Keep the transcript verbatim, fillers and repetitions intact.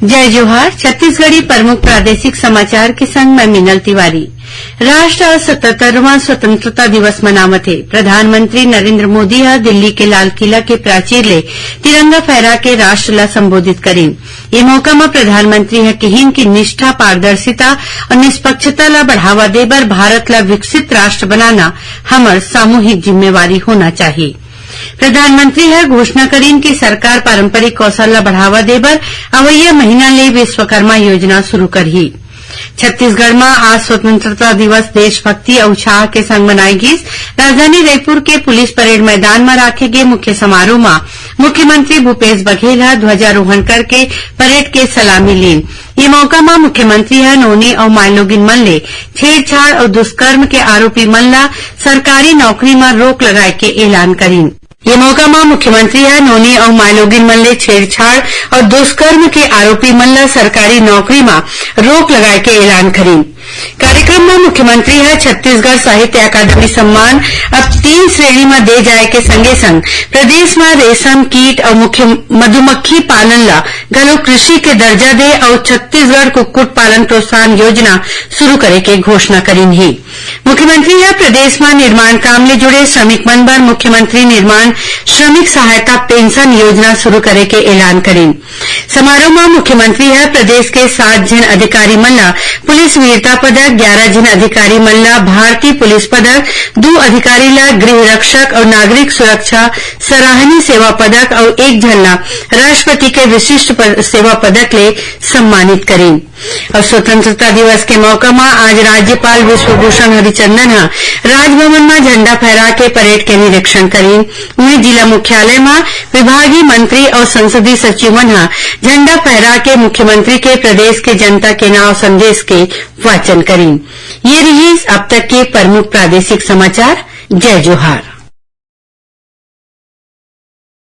जय जोहार। छत्तीसगढ़ी प्रमुख प्रादेशिक समाचार के संग मैं मीनल तिवारी। राष्ट्र आज सतहत्तरवां स्वतंत्रता दिवस मनावत हे। प्रधानमंत्री नरेंद्र मोदी ह दिल्ली के लाल किला के प्राचीर ले तिरंगा फहरा के राष्ट्र ला संबोधित करिन। ये मौका म प्रधानमंत्री ह किहिन कि निष्ठा, पारदर्शिता और निष्पक्षता ला बढ़ावा दे बर भारत ला विकसित राष्ट्र बनाना हमर सामूहिक जिम्मेवारी होना चाहिए। प्रधानमंत्री ह घोषणा करिन कि सरकार पारंपरिक कौशल ला बढ़ावा दे बर अवइया महीना ले विश्वकर्मा योजना शुरू करही। छत्तीसगढ़ म आज स्वतंत्रता दिवस देशभक्ति अउ उत्साह के संग मनाए गिस। राजधानी रायपुर के पुलिस परेड मैदान म राखे गे मुख्य समारोह म मुख्यमंत्री भूपेश बघेल ह ध्वजारोहण करके परेड के सलामी लीन। ये मौका म मुख्यमंत्री ह नोनी अउ माईलोगिन मन ले छेड़छाड़ अउ दुष्कर्म के आरोपी मन ला सरकारी नौकरी म रोक लगाए के ऐलान करिन। ये मौका म मुख्यमंत्री ह नोनी अउ माईलोगिन मन ले छेड़छाड़ अउ दुष्कर्म के आरोपी मन ला सरकारी नौकरी म रोक लगाए के ऐलान करिन। कार्यक्रम म मुख्यमंत्री ह छत्तीसगढ़ साहित्य अकादमी सम्मान अब तीन श्रेणी म दे जाए के संगे संग प्रदेश म रेशम कीट अउ मुख्य मधुमक्खी पालन ला घलो कृषि के दर्जा दे अउ छत्तीसगढ़ कुक्कुट पालन प्रोत्साहन योजना शुरू करे के घोषणा करिन हे। मुख्यमंत्री ह प्रदेश म निर्माण काम ले जुड़े श्रमिक मन बर मुख्यमंत्री निर्माण श्रमिक सहायता पेंशन योजना शुरू करे के ऐलान करिन। समारोह म मुख्यमंत्री ह प्रदेश के सात झन अधिकारी मन ला पुलिस वीरता पदक, ग्यारह झन अधिकारी मन ला भारतीय पुलिस पदक, दू अधिकारी ला गृह रक्षक अउ नागरिक सुरक्षा सराहनीय सेवा पदक अउ एक झन ला राष्ट्रपति के विशिष्ट प-, सेवा पदक ले सम्मानित करिन। अउ स्वतंत्रता दिवस के मौका म आज राज्यपाल विश्वभूषण हरिचंदन ह राजभवन म झंडा फहरा के परेड के निरीक्षण करिन। उहें, जिला मुख्यालय म विभागीय मंत्री अउ संसदीय सचिव मन ह झंडा फहरा के मुख्यमंत्री के प्रदेश के जनता के नाव संदेश के वाचन करिन। ये रिहिस अब तक के प्रमुख प्रादेशिक समाचार। जय जोहार।